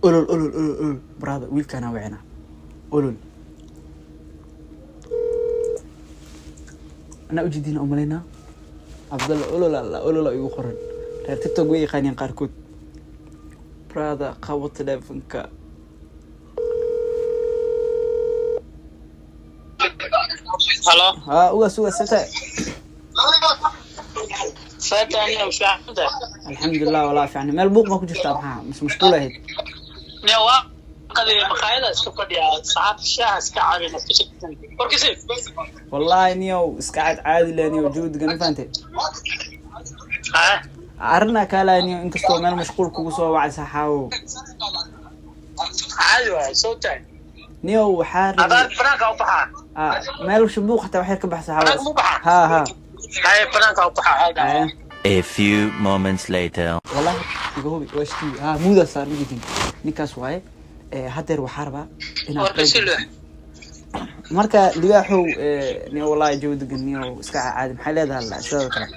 Olol, olol, olol, olol, brother, wiilkaanaa wicina, olol. Anaa ujeediina umalaynaa Cabdalla Olol alla olola igu qoran. Reer TikTok way yaqaaneen qaarkood. Brother, qabo telefonka. Halo. Ha, ugaas, ugaas, sete? Saataniyo fiicanta. Alxamdulilah, walaa fiican. Meel buuq ma ku jirtaa? Maxaa mis mashquul ahayd? Ne waa qadi maqaayada iska fadhiya, saacad shaaha iska cabin, iska shaqsan. Warkisi. Wallahi niyow, iska caad caadi leh niyow, jawi degan, ma fahantay? Ha. Arrinaa kaalaya niyow, inkastoo meel mashquul kugu soo wacay, saxaawo. Caadi waay, soo tahay. Niyow, waxaa Adaa rabay banaanka u baxaa. Ah, meel buuq xataa wax yar ka bax, saxaawo. Banaanka mu baxaa? Ha ha. Haye, banaanka u baxaa. Haye. A few moments later. Wallahi iga hubi, waa shtii ha muudaa saar ma jitin ninkaas waaye. Haddeer waxaa rabaa inaad Warkisi leh. Marka libaaxow, niyo, wallahi jawi degan niyo, iska caadi. Maxay leedahay la sidoo kale?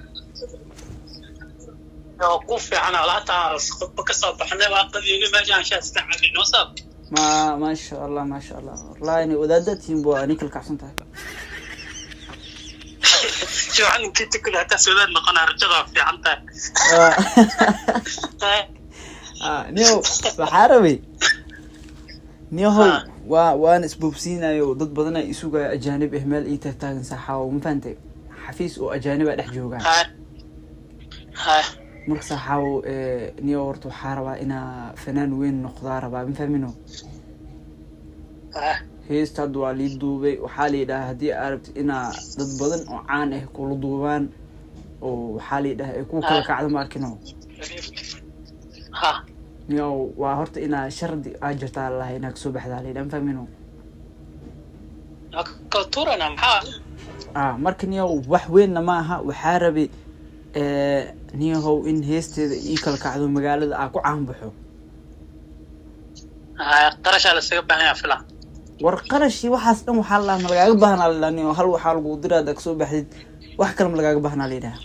Oo ku fiican alaabta khudba ka soo baxnay, waa qadiyay meeshaan shaah iska cabin. Wasab. Ma maasha Allah, maasha Allah, wallahi ni wadaadda tihiin bu waa nin kala kacsan tahay. Fiican intii tukada hataa soodaad noqonaa, rajada fiican tahay. Ah, niyo, waxaa rabay niyahow, waan isboobsiinayo, dad badan ay isugaya, ajaanib ah meel ii taagtaagan, saxaawo, ma fahantay? Xafiis oo ajaanib a dhex joogaan. Ha. Ha. Marka saxaawo, niyo, horta waxaa rabaa inaa fanaan weyn noqdaa rabaa, ma fahmino? Ha. Heesta hadda waa lii duubay. Waxaa la yidhaha haddii aad rabtid inaa dad badan oo caan ah kula duubaan oo waxaa la yidhaha ay ku kala kacdo, ma arkino? Ha. Niyo, waa horta inaa shardi aa jirtaa lalahay inaa kasoo baxdaa la yidhaha, ma fahmino? Kala tuurana maxaa? Ah, marka niyow, wax weynna ma aha. Waxaa rabay, niyahow, in heesteeda ii kala kacdo, magaalada aa ku caan baxo. Qarashaa lasaga baahan yahay filan. War qarashii waxaas dhan waxaa la ma lagaaga baahnaa la yidhaha niyow. Hal waxaa lagu diraa haddaa kasoo baxdid, wax kale ma lagaaga baahnaa la yidhaha.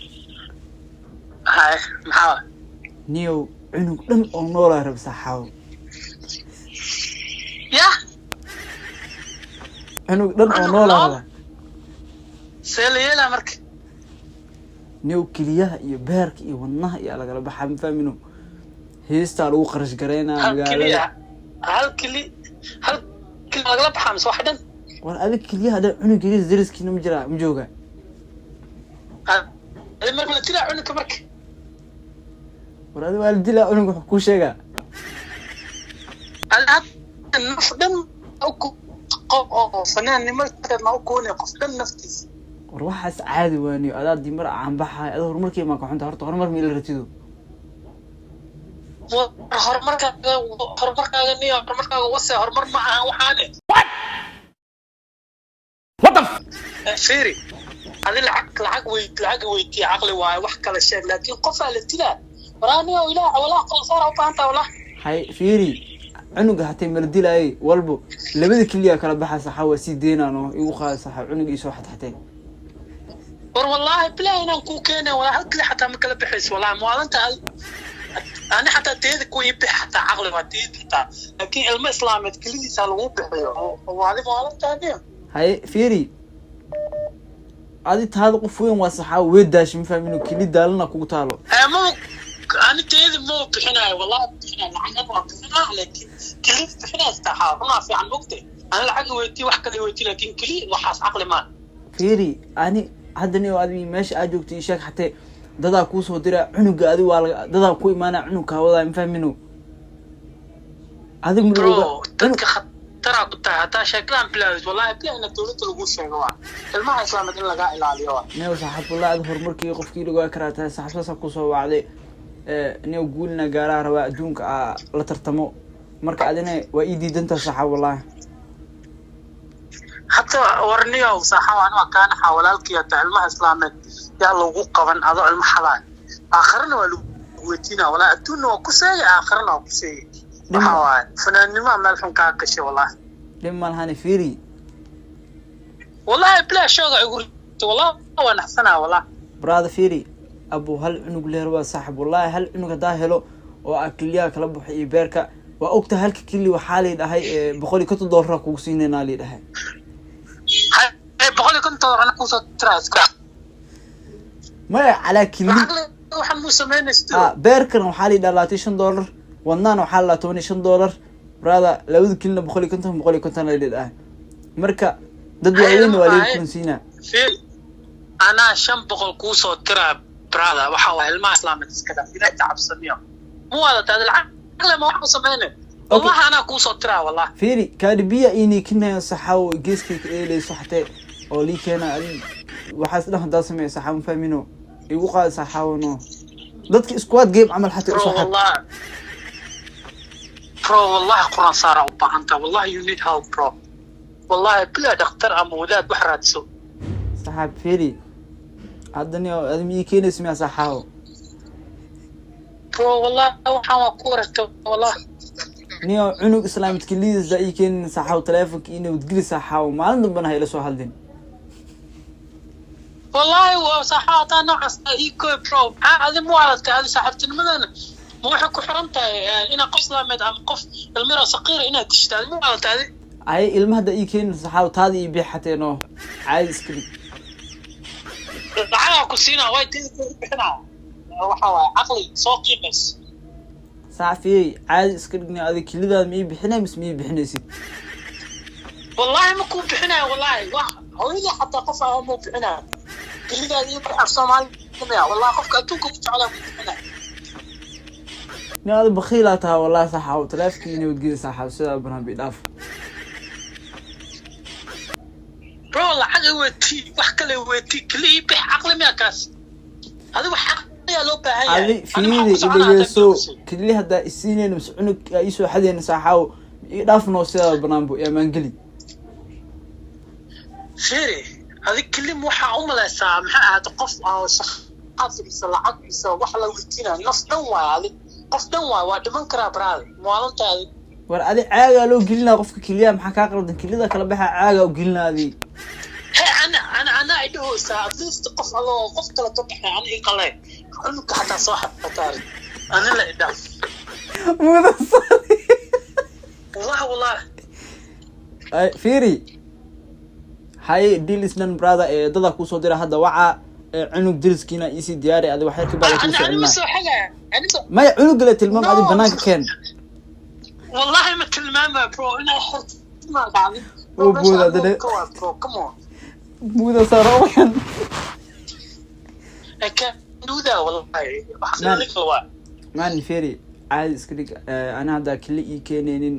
Haye, maxaa? Niyow, cunug dhan oo noolaa raba, saxaawo. Ya. Cunug dhan oo Cunug noolaa nool? Raba. See la yeelaa marka? Niyow, keliyaha iyo beerka iyo wadnaha iyo lagala baxaa, ma fahmino? Heestaa lagu qarash garaynaa Hal magaalada. Keliya hal keli, hal keli lagala baxaa mise wax dhan? War adig keliyaha dhan, cunug yariis dariskiina ma jiraa, ma jooga? Adi marka la dilaa cunugka marka? War adi waa la dilaa cunug, wuxuu kuu sheegaa. Adi hadda naf dhan qof oo fanaannimo ma u koonay qof dhan naftiisa? War waxaas caadi waaniyo, adaa dimar caanbaxaay, ada horumarkii maa ka xunta. Horta horumar ma ila ratido? War horumarkaaga, horumarkaaga niyo, horumarkaaga wase horumar ma aha waxaane. Fiiri, adi lacag wey, lacag weydiiya, caqli waaye, wax kala sheeg, laakiin qofaa la dilaa waraaniyo ilaah walaa qalsaara u baahan taha walaa. Hay, fiiri, cunuga hatay mala dilaayay, walbo labada keliya kala baxa, saxa, waa sii deynaan oo igu qaada, saxa, cunug iisoo xadxatay. War wallaahi bilahi inaan kuu keenay walaa, hal keli xataa ma kala bixayso walaa, muwaadinta ani xataa teeda ku ii bix xataa, caqli waa teeda xataa, laakiin ilmo islaameed kelidiisa lagu bixiyo waadi muwaadinta niyo. Haye, fiiri, adi taada qof weyn waa, saxaa, way daashay, ma fahmin? Keli daalana kugu taalo. Ma ani teeda ma bixinayo wallahi, bixinayo lacag waa bixinaa, laakiin keli bixinaa saxaa, runaa fiican mogtay. Ani lacag weydii, wax kale weydii, laakiin keli waxaas caqli maa. Fiiri, ani hadda ni adi meesha aad joogto ii sheeg, xatee dadaa kuusoo dira cunuga, adi waa laga dadaa ku imaanaya cunug kaa wadaa, ma fahmino? Adig ma Bro, oga. Dadka khataraa ku tahay haddaa sheekadan bilaawid, wallahi bilahi ina dowladda lagu sheego waa ilmaha islaameed in lagaa ilaaliyo waa. Niyow saaxiib, wallahi adi horumarkii qofkii lagaa karaa tahay, saaxiib, saasaa kusoo wacday. Niyow, guulina gaaraa rabaa, adduunka aa la tartamo, marka adina waa ii diidantaa, saaxiib, wallahi. Hata warniyow saaxaw, ani waa kaanaxa walaalkii, hata ilmaha islaameed yaa lagu qaban adoo ilmo xalaay, aakhirana waa lagu weydiinaa walaa, adduunna waa ku seegay, aakhirana waa ku seegay. Waxa waaye fanaannimoa meel xun kaa gashay wallahi. Dhib ma lahani, fiiri. Wallahi bilaa shooga igu ritay wallahi, waa naxsanaa wallahi. Brother, fiiri, abu hal cunug leer waa, saaxib, wallahi hal cunug haddaa helo oo aa keliyaha kala baxo iyo beerka. Waa ogtahay, halka kili waxaa lii dhahay $150 kugu siinaynaa lii dhahay. Hay, $150 ana kuusoo tiraa iska. Maya, calaa kili. Lacag waxaan muu samaynaysto. Ah, beerkana waxaa lii dhaha $25, wadnaana waxaa la dhahaa $15, brother. Labada kilina 150, 150 lii dhahay. Marka dad waaweyn waa lii kulansiinaa. Fiir, anaa 500 kuusoo tiraa, brother. Waxa waa ilmaha islaameed iska dhaaf, Ilaahay tacabsamiyo. Mu wadataa lacag le ma wax u samaynay? Okay. Wallahi anaa kuusoo tiraa, wallah. Fiiri, kaadibiya inii kinaya saxaawo geeskay ka eelayso xatee oo lii keena. Adi waxaas dhan haddaa sameeya, saxaawo, fahmino igu qaada, saxaawo. No, dadka squad game camal xataa Bro, usoo xad. Wallah, bro, wallahi Quraan saara u baahantaa. Wallahi you need help, bro. Wallahi bilaa dhakhtar ama wadaad wax raadso. Saxaab, fiiri, haddani adi ma ii keenaysa miyaa, saxaawo? Bro, wallahi waxaan waa ku wareegta, wallahi. Niyo, cunug islaamidka liidasa ii keenin, saxaawo. Telefonka ii nabadgeli, saxaawo. Maalin dambana ha ila soo hadlin. Wallahi waa saaxaa hataa noocaas ii koy, bro. Maxaa adi mu aragtay? Adi saaxiibtinimadana ma waxay ku xiran tahay inaad qof islaameed ama qof ilmiro saqiira inaad dishto? Adi mu aragtay adi? Ay, ilma hadda ii keenin, saxaawo, taada ii bix xatee. No, caadi iska dhig. Lacagaa ku siinaa, way teeda kugu bixinaa. Waxa waaye caqli soo qiimays. Sax, fiiri, caadi iska dhigni. Adi kilidaada ma ii bixinay mise ma ii bixinaysid? Wallahi ma kuu bixinayo, wallahi wax hooyadii xataa qof ah ma bixinayo kelidaada iyo af Soomaali maya. Wallahi qofka adduunka ku jeclaa ku bixinayo. Ni adi bakhiilaa tahay, wallahi, saxaawo. Telefonka ii nabadgeli, saxaawo, sidaa banaan bi dhaaf. Bro, lacag weeti, wax kale weeti, keli ii bix. Caqli miya kaas? Adigu caqliyaa loo baahan yahay. Adi Ani maxaa fiiri, ku soconaa idhegeyso. hadda? Kili haddaa isiinayna mise cunug aa iisoo xadayna, saxaawo, ii dhaaf noo, sidaa banaanbo iyo amaangeli. Fiiri, adig kelim waxaa u malaysaa maxay ahayd qof oo shaqaad mise lacag mise wax la weydiinaya. Naf dhan waay, adig qof dhan waay, waa dhiman karaa, brother, maalintaadi. War adi caagaa loo gelinaa qofka keliyaha. Maxaa kaa qaldan? Kelida kala baxa, caagaa u gelinaa adi. He, ana idhahoosaa at least qof aloo qof kale ka baxay ana i qaleen cunugka xataa soo xataar ana la idhaaf. Mudan. Wallahi, wallahi. Ay, fiiri, hay, deal is done, brother. Ee dada kuusoo dira hadda waca ee cunug deriskiina iisii diyaari. Adi wax yar ka bacda ana kuusoo ana ma celinaa. Soo xagaya ani Maya, cunug le tilmaam adi. No. Banaanka keen. Wallahi ma tilmaama, bro, inaa xirtid ma dhacdin. Wuu boodaa haddana. Bro, come on. Muda saroban. I can't do that, wallahi. Wax Man. illegal waa. Man, fiiri, caadi iska dhig. Ana haddaa keli ii keenaynin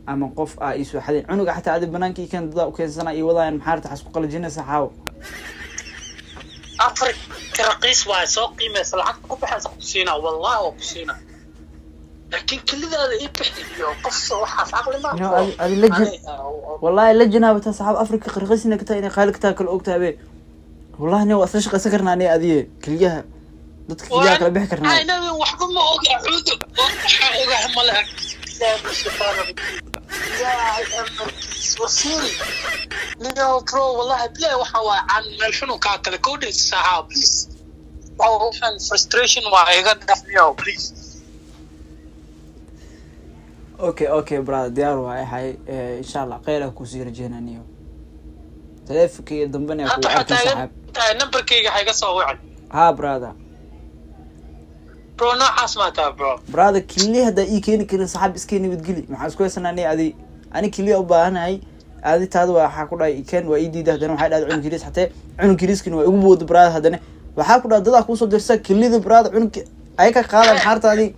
ama qof aa iisoo xadayn cunuga xataa, adi banaanka ii keen, dadaa u keensana ii wadaayan. Maxaa rabta? Xasku qalajinaysa, xaawo. Afrika raqiis waaye, soo qiimaysa lacagta ku baxaysa, ku siinaa, wallahi waa ku siinaa, laakiin kelidaada ii bixi iyo qof waxaas caqli ma. No, adi la wallahi la janaabata, saxaab. Afrika qarqisina ka tahay inay qaali ka tahay kala ogtahay be. Wallahi nin waa isla shaqaysan karnaa aniga adiye. Keliyaha dadka keliyaha kala bixi karnaa. Aynadan waxba ma oga, acuudu waxaa ogaha ma leha. Ilaahay amarkiis wasiiri niyow, bro, wallahi bilahi waxa waa can meel xunu kaa kale kowdhaysa, saaxaa, please. Waxaan frustration waa iga dhaf, niyow, please. Okay, brother, diyaar waaye. Hay, insha Allah khayr aan kusii rajeynaa niyo. Taleefonkayga dambena Hadda kugu waxaa arkin, taagan saxaab. tahay numberkayga ha iga soo wicin. Ha, brother. Bro, noocaas maa taha, bro? Brother, keliya haddaa ii keeni karin, saxaab, iskee nabadgeli. Maxaa isku haysanaa aniga adi? Ani keliya u baahanahay, adi taada waa waxaa ku dhahay ikeen, waa ii diiday. Haddana waxay dhahday cunug yariis xatee, cunug yariiskina waa igu booda, brother. Haddana waxaa ku dhahay dadaa kuusoo dirsa kelida, brother, cunug ay ka qaada. Maxaa rabtaa adi?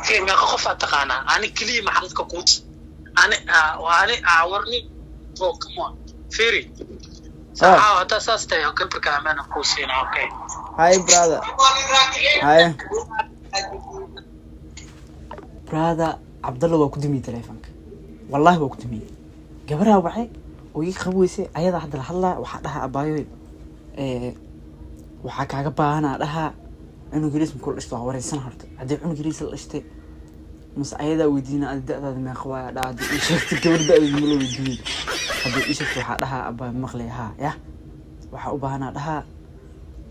Fiir, meeqa qof aad taqaanaa? Ani keliya maxaa dadka kuu ani ani warni, bro, come on. Fiiri, saaxaa, haddaa saas tahay gambarka amaana kuu siinaa, okay? Hay, brother, hay, brother. Cabdalla waa ku dumiyey telefonka, wallahi waa ku dumiyey. Gabaraa waxay oo ii qab weysay ayadaa hadda la hadlaa. Waxaa dhahaa, abaayoy, waxaa kaaga baahanaa dhahaa cunug yariis makula dhashta. Waa wareysan horta haddii cunug yariis la dhashtay mase ayadaa weydiina. Adi da'daada meeqa waaya dhaha. Haddii ii sheegto, gabar da'deeda ma la weydiiyey. Haddii ii sheegto, waxaa dhahaa, abaa maqlay haa, yah, waxaa u baahanaa dhahaa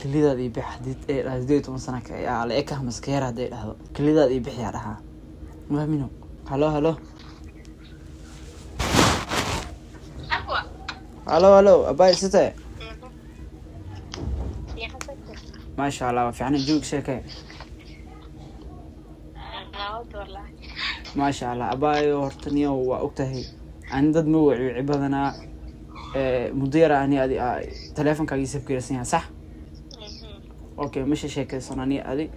kelidaada ii bix. Haddii ay dhahdo 18 sana la ekah maska yar, hadday dhahdo kelidaada ii bixiyaa dhahaa. Mafahmino? Halo, halo, halo, halo, abay, site? Maasha Allah, waa fiicana. Joog, sheekee. Maasha Allah, abaayo. Horta niyo waa ogtahay ani dad ma waciwici badanaa. Muddo yara ani adi teleefonkaagii safgaraysan yahay, sax? Okay, masha sheekaysan ani adi.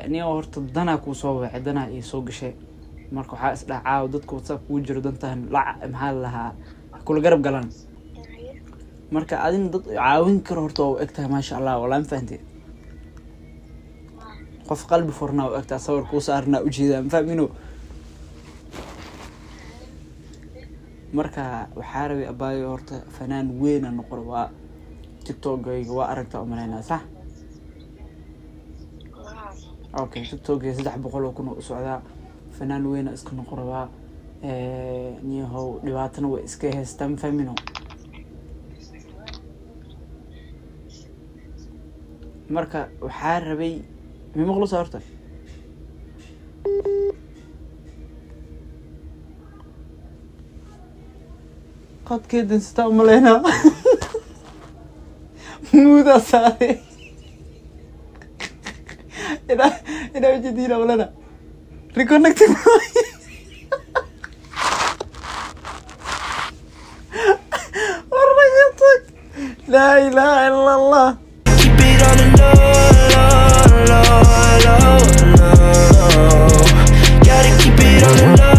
Niyo horta danaa kuu soo wacay, danaa ii soo gashay. Marka waxaa is dhacaa dadka WhatsApp kugu jiro dantan lac, maxaa la lahaa, kula garab galan. Marka adina dad caawin karo horta waa u egtahay, maasha Allah. Walaa ma fahantay? Qof qalbi furnaa u egtaa, sawir kuu saarnaa ujeedaa, ma fahmino? Marka waxaa rabay, abaayo, horta fanaan weyna noqon waa TikTokayga waa aragtaa umalaynaa, sax? Okay, TikTokayga 300,000 oo u socdaa. Fanaan weyna iska noqon rabaa. Niyahow, dhibaatana way iska haystaa, ma fahmino? Marka waxaa rabay, mi maqlusa horta? Qadkee dansataa umalaynaa, muudaa saaray inaa ujeediina walana reconnecting. Warnagatak, laa ilaha ila Allah. Keep it on the low, low, low, low, low. Gotta keep it on the low.